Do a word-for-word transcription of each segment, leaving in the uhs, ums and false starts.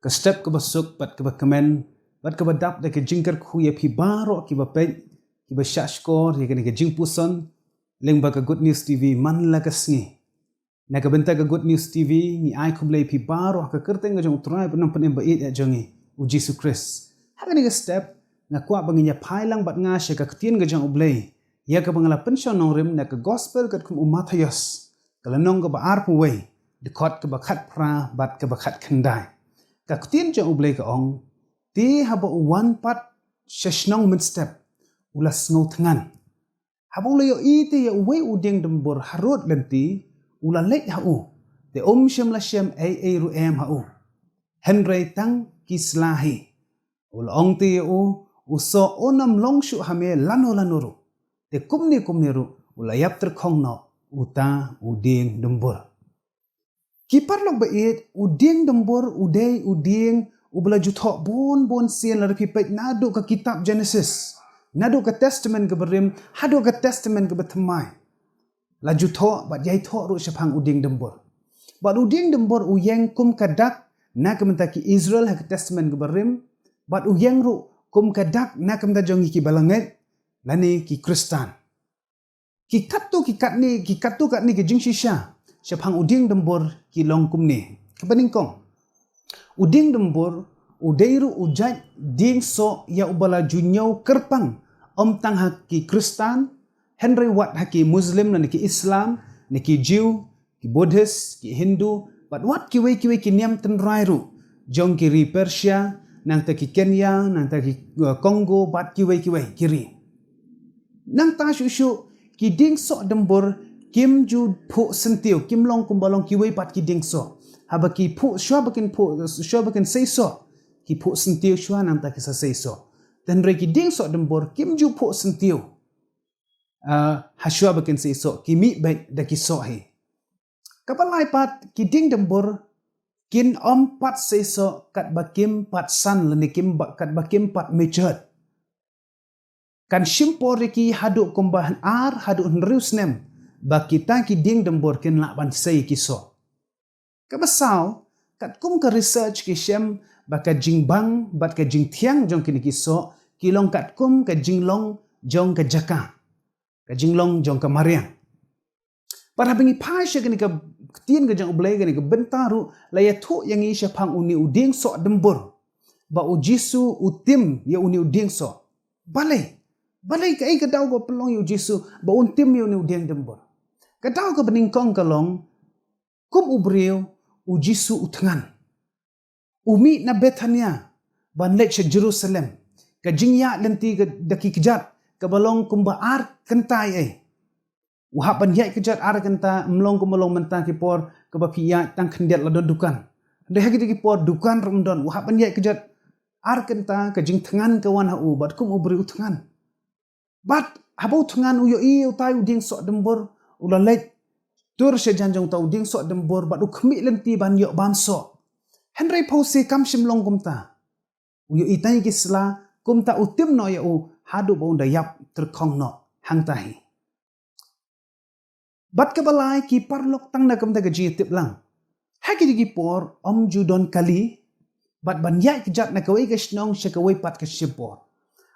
Ka step kaba suk bad kaba kmen bad kaba dap da ka jingkyrkhu ïa phi baroh kiba peit, kiba shahshkor ïa kane ka jingpuson lyngba ka Good News T V man la ka sngi. Na ka bynta ka Good News T V ngi ai khublei phi baroh ha ka kyrteng ka jong U Trai Bapynim ba ïeit jong ngi, U Jisu Khrist. Ha kane ka step nga kwah ba ngin ïa phai lang bad nga sha ka ktien ka jong U Blei ïa kaba nga la pynshong nongrim na ka Gospel katkum u Mathaios, ka lynnong kaba arphew wei, dkhot kaba khatphra bad kaba khatkhyndai. Ka ktien jong U Blei ka ong, te haba u wan pat sha shnong mynstep, u la sngewthngan. Haba u la ïohi te ïa uwei u dieng dymbur harud lynti, u la leit ha u, te um shym la shem ei ei ruh em ha u, hynrei tang ki sla hi. U la ong te ïa u, u soh un ym long shuh ha me lano lano ruh. Te kumne kumne ruh u la ïap tyrkhong noh uta u dieng dymbur. Ki paralok ba ïeit, u dieng dymbur u dei u dieng uba la ju thoh bun bun sien, lada phi peit naduh ka kitab Genesis, naduh ka Testament kaba rim haduh ka Testament kaba thymmai. La ju thoh bad ïai thoh ruh shaphang u dieng dymbur. Bad u dieng dymbur u ïeng kum ka dak na ka bynta ki Israel ha ka Testament kaba rim, bad u ïeng ruh kum ka dak na ka bynta jong ngi kiba la ngeit lane ki Khristan. Ki katto ki katne, ki katto katne ki jingshisha shaphang u dieng dymbur ki long kumne. Kaba nyngkong, u dieng dymbur u dei ruh u jait dieng soh ïa uba la ju ñiew kyrpang, ym tang ha ki Khristan, hynrei wat ha ki Muslim lane ki Islam, ne ki Jew, ki Buddhist, ki Hindu, bad wat kiwei kiwei ki niam tynrai ruh jong ki ri Persia, nangta ki Kenya, nangta ki, uh, Congo, bad kiwei kiwei ki ri. Nangta shuh shuh, ki dieng soh dymbur kim ju phuh syntiew, kim long kumba long kiwei pat ki dieng soh. Haba ki phuh, shuwa ba kin phuh, shuwa ba kin sei soh, ki phuh syntiew shuwa nangta ki sa sei soh. Hynrei ki dieng soh dymbur kim ju phuh syntiew, ah, ha shuwa ba kin sei soh, ki mih beit da ki soh hi. Kaba lai pat, ki dieng dymbur kin ym pat sei soh katba kim pat san lane kim ba, katba kim pat matured. Kan shim por ïa ki haduh kumba ar haduh hynriew snem ba kita ki dieng dymbur kin lah ban sei ki soh. Kaba saw, katkum ka research ki shem ba ka jingbang bad ka jingthiang jong kine ki soh ki long katkum ka jinglong jong ka jaka, ka jinglong jong ka mariang. Bad haba ngi phai sha kane ka ktien ka jong U Blei, kane ka bynta ruh la ïathuh ïa ngi shaphang une u dieng soh dymbur, ba U Jisu u tim ïa une u dieng soh. Balei? Balei, kaei ka daw kaba pynlong ïa U Jisu ba un tim ïa une u dieng dymbur? Ka daw kaba nyngkong ka long, kum u briew, U Jisu u thngan. U mih na Bethania ban leit sha Jerusalem, ka jingïaid lynti ka, da ki kjat kaba long kumba ar kynta ei ei. U hap ban ïaid kjat ar kynta, ym long kumba long mynta ki por kaba phi ïaid tang khyndiat la don dukan. Hynrei ha kita ki por dukan ruh ym don, u hap ban ïaid kjat ar kynta, ka jingthngan ka wan ha u, bad kum u briew u thngan. Bad haba u thngan, u ïohi utai u dieng soh dymbur, u la leit tur sha jan jong uta u dieng soh dymbur bad u khmih lynti ban ïoh bam soh. Hynrei phewse kam shym long kumta. U ïohi tang ïa ki sla, kumta u tim noh ïa u haduh ba un da ïap tyrkhong noh hangta hi. Bad kaba lai, ki paralok, tang na ka bynta ka jingïatip lang, ha kine ki por ym ju don kali bad ban ïaid kjat na kawei ka shnong sha kawei pat ka shipor.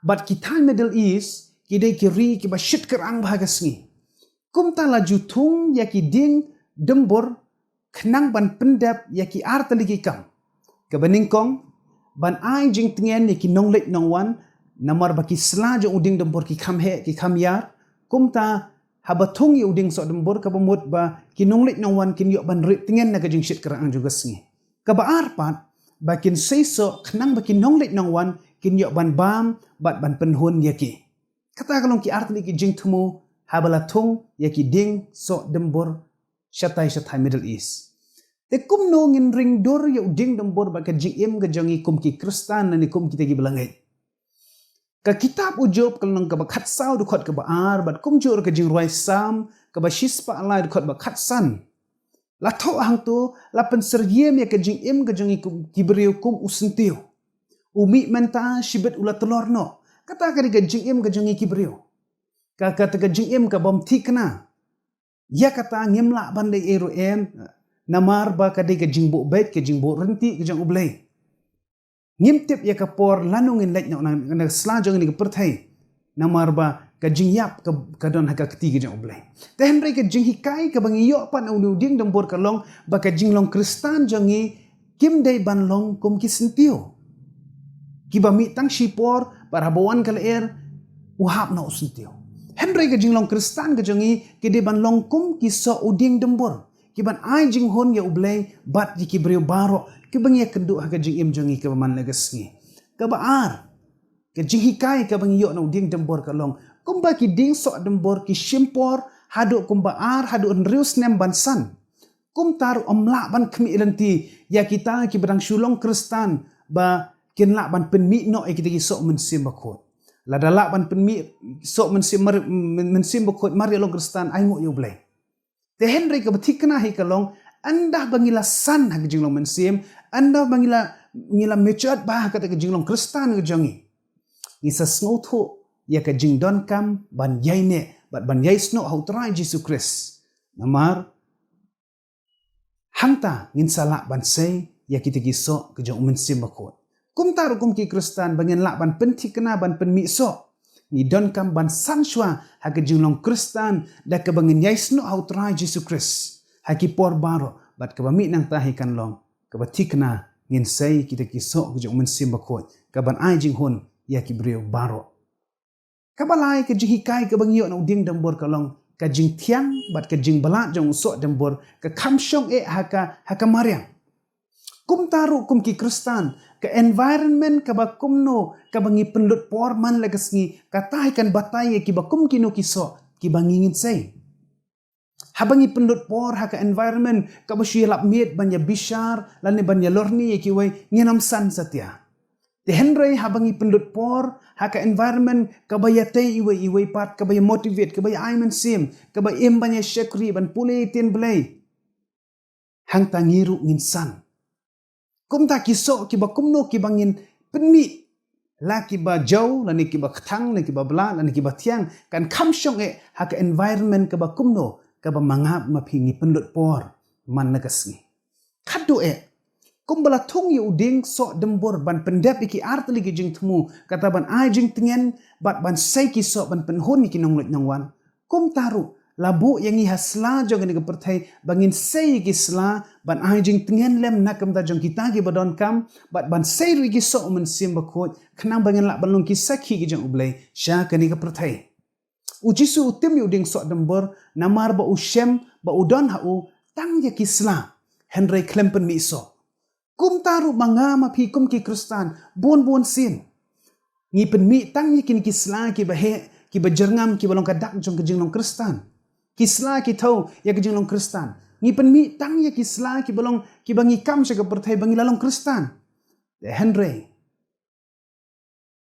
Bad ki thaiñ Middle East ki dei ki ri kiba shit kyrang bha ha ka sngi. Kumta la ju thung ïa ki dieng dymbur khnang ban pyndep ïa ki ar tylli ki kam. Kaba nyngkong, ban ai jingtngen ïa ki nongleit nongwan, namar ba ki sla jong u dieng dymbur ki kham heh, ki kham ïar. Kumta haba thung ïa u dieng soh dymbur, kaba mut ba ki nongleit nongwan kin ïoh ban rieh tngen na ka jingshit kyrang jong ka sngi. Kaba ar pat, ba kin sei soh khnang ba ki nongleit nongwan kin ïoh ban bam bad ban pynhun ïa ki. Kata ka long ki ar tylli ki jingthmu haba la thung ïa ki dieng soh dymbur shatai shatai Middle East. Te kumno ngin ring dur ïa u dieng dymbur bad ka jingim ka jong ngi kum ki Khristan lane kum kita kiba la ngeit? Ka kitab u Job ka lynnong kaba khatsaw dkhot kaba ar, bad kumjuh ruh ka jingrwai Salm kaba shispah lai dkhot ba khatsan, la thoh hangto, la pynsyriem ïa ka jingim ka jong ngi kum ki briew kum u syntiew. U mih mynta, shibit u la tlor noh. Kata ka dei ka jingim ka jong ngi ki briew. Ka, kata ka jingim ka bym thikna. Ïa kata ngim lah ban leh ei ruh em, namar ba ka dei ka jingbuh beit, ka jingbuh ryntih ka jong U Blei. Ngim tip ïa ka por lano ngin leit noh na, na sla jong kane ka pyrthei. Namar ba ka jingïap ka, ka don ha ka kti ka jong U Blei. Te hynrei ka jinghikai kaba ngi ïoh pat na une u dieng dymbor ka long ba ka jinglong Khristan jong ngi kim dei ban long kum ki syntiew kiba mih tang shipor, bad haba wan ka lyer u hap noh u syntiew. Hynrei ka jinglong Khristan ka jong ngi ki dei ban long kum ki soh u dieng dymbor, ki ban ai jinghun ïa U Blei bad ïa ki briew baroh kiba ngi ïakynduh ha ka jingim jong ngi kaba man la ka sngi. Kaba ar, ka jinghikai kaba ngi ïoh na u dieng dymbor ka long, kumba ki dieng soh dymbor ki shim por haduh kumba ar haduh hynriew snem ban san, kumta ruh ym lah ban khmih lynti ïa kita kiba dang shu long Khristan ba kin lah ban pynmih noh ïa kita ki soh Mynsiem Bakhuid. Lada lah ban pynmih soh Mynsiem mar-, Mynsiem Bakhuid mar ïa long Khristan, ainguh ïa U Blei. Te hynrei kaba thikna hi ka long, ynda ba ngi la san ha ka jinglong mynsiem, ynda ba ngi la, ngi la matured bha ha kata ka jinglong Khristan ka jong ngi, ngi sa sngewthuh ïa ka jingdonkam ban ïaineh bad ban ïaisnoh ha U Trai Jisu Khrist. Namar hangta ngin sa lah ban sei ïa kita ki soh ka jong U Mynsiem Bakhuid. Kumta ruh kum ki Khristan ba ngin lah ban pynthikna ban pynmih soh, ngi donkam ban san shuwa ha ka jinglong Khristan da kaba ngin ïaisnoh ha U Trai Jisu Khrist ha ki por baroh, bad kaba mih nangta hi kan long kaba thikna ngin sei kita ki soh ka jong U Mynsiem Bakhuid ka ban ai jinghun ïa ki briew baroh. Kaba lai, ka jinghikai kaba ngi ïoh na u dieng dymbor ka long, ka jingthiang bad ka jingbylla jong u soh dymbor ka kham shong eh ha ka, ha ka mariang. Kumta ruh kum ki Khristan, ka environment kaba kumno kaba ngi pynlut por man la ka sngi, kata hi kan batai ïa kiba kum kino ki soh kiba ngi ngin sei. Haba ngi pynlut por ha ka environment kaba shu ïalap miet ban ïabishar lane ban ïalorni ïa kiwei, ngin ym san satia. Te hynrei haba ngi pynlut por ha ka environment kaba ïatei iwei ïa iwei pat, kaba ïa motivate, kaba ïa ai mynsiem, kaba im ban ïa shakri, ban pule ïa ktien Blei, hangta ngi ruh ngin san. Kumta ki soh kiba kumno kiba ngin pynmih, la kiba jew lane kiba kthang lane kiba bylla lane kiba thiang, kan kham shong eh ha ka environment kaba kumno kaba ma nga ma phi ngi pynlut por man la ka sngi. Khatduh eh, kumba la thung ïa u dieng soh dymbor ban pyndep ïa ki artylli ki jingthmu, kata ban ai jingtngen bad ban sei ki soh ban pynhun ïa ki nongleit nongwan, kumta ruh la buh ïa ngi ha sla jong kane ka pyrthei ba ngin sei ïa ki sla ban ai jingtngen lem na ka bynta jong kita kiba donkam, bad ban sei ruh ïa ki soh U Mynsiem Bakhuid, khnang ba ngin lah ban long ki sakhi ki jong U Blei sha kane ka pyrthei. U Jisu u tim ïa u dieng soh dymbor namar ba u shem ba u don ha u tang ïa ki sla, hynrei khlem pynmih soh. Kumta ruh ma nga ma phi kum ki Khristan, bun bun sien ngi pynmih tang ïa kine ki sla kiba heh, kiba jyrngam, kiba long ka dak jong ka jinglong Khristan. Ki sla ki thew ïa ka jinglong Khristan. Ngi pynmih tang ïa ki sla kiba long, kiba ngi kam sha ka pyrthei ba ngi la long Khristan. Te hynrei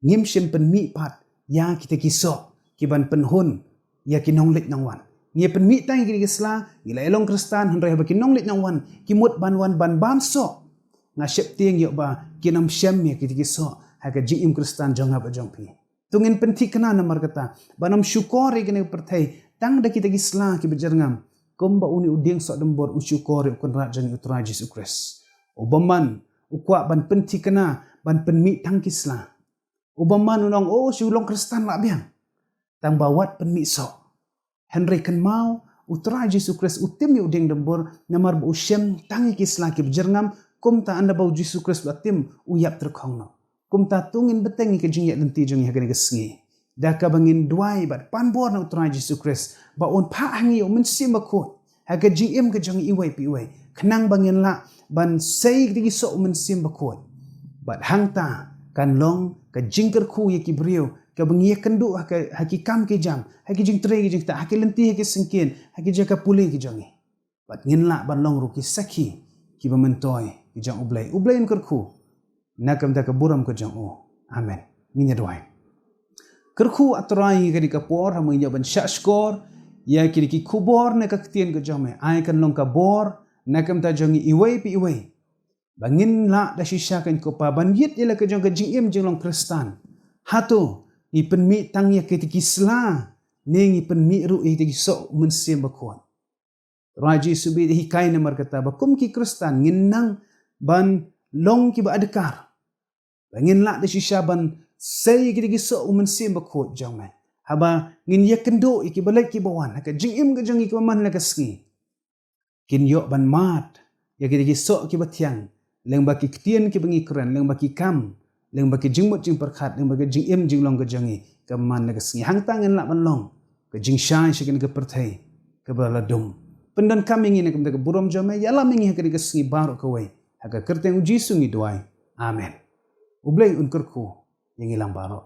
ngim shym pynmih pat ïa kita ki soh kiban pynhun ïa ki nongleit nongwan. Ngi pynmih tang ïa kita ki sla, ngi la ïa long Khristan, hynrei haba ki nongleit nongwan ki mut ban wan ban bam soh, nga sheptieng ïoh ba kin ym shem ïa kita ki soh ha ka jingim Khristan jong nga bad jong phi. To ngin pynthikna namar kata, ban ym shukor ïa kane ka pyrthei tang da kita ki sla kiba jyrngam, kumba une u dieng soh dymbor u shukor ïa u Kynrad jong ngi U Trai Jisu Khrist. U bymman u kwah ban pynthikna ban pynmih tang ki sla. U bymman un ong, oh, shu long Khristan lah biang, tang ba wat pynmih soh. Hynrei kynmaw, U Trai Jisu Khrist u tim ïa u dieng dymbor namar ba u shem tang ïa ki sla kiba jyrngam, kumta ynda ba U Jisu Khrist u la tim, u ïap tyrkhong noh. Kumta to ngin bteng ïa ka jingïaid lynti jong ngi ha kane ka sngi da kaba ngin duwai bad pan bor na U Trai Jisu Khrist ba un phah ha ngi ïa U Mynsiem Bakhuid ha ka jingim ka jong ngi iwei pa iwei, khnang ba ngin lah ban sei ïa ki soh U Mynsiem Bakhuid. Bad hangta kan long ka jingkyrkhu ïa ki briew kaba ngi ïakynduh ha ka, ha ki kam ki jam, ha ki jingtrei ki jingktah, ha ki lynti ha ki syngkien, ha ki jaka pule ki jong ngi. Bad ngin lah ban long ruh ki sakhi kiba myntoi ki jong U Blei. U Blei un kyrkhu na ka bynta ka burom ka jong u. Amen. Ngin ïa duwai. Kyrkhu, ah Trai, ha kane ka por, ha ma ngi ïoh ban shah shkor ïa kine ki khubor na ka ktien ka jong me, ai kan long ka bor na ka bynta jong ngi iwei pa iwei, ba ngin lah da shisha, kan, ko Pa, ban ïit ïa la ka jong ka jingim jinglong Khristan. Hato ngi pynmih tang ïa kita ki sla, ne ngi pynmih ruh ïa kita ki soh U Mynsiem Bakhuid? Trai Jisu, bit hikai namar kata ba kum ki Khristan ngin nang ban long kiba adkar, Ba ngin lah da shisha ban sei ïa ki da ki soh u Mynsiem Bakhuid jong me. Haba ngin ïakynduh ïa ki ba leit ki ba wan ha ka jingim ka jong ngi kaba man la ka sngi, kin ïoh ban mad ïa ki da ki soh ki ba thiang, lyngba ki ktien ki ba ngi kren, lyngba ki kam, lyngba ki jingmut jingpyrkhat, lyngba ki jingim jinglong ka jong ngi kaba man la ka sngi. Hangta ngin lah ban long ka jingshai sha kane ka pyrthei kaba la dum. Pyndonkam ïa ngi na ka bynta ka burom jong me, ïalam ïa ngi ha kane ka sngi baroh kawei. Ha ka kyrteng u Jisu ngi duwai. Amen. U Blei un kyrkhu ïa ngi lang baroh.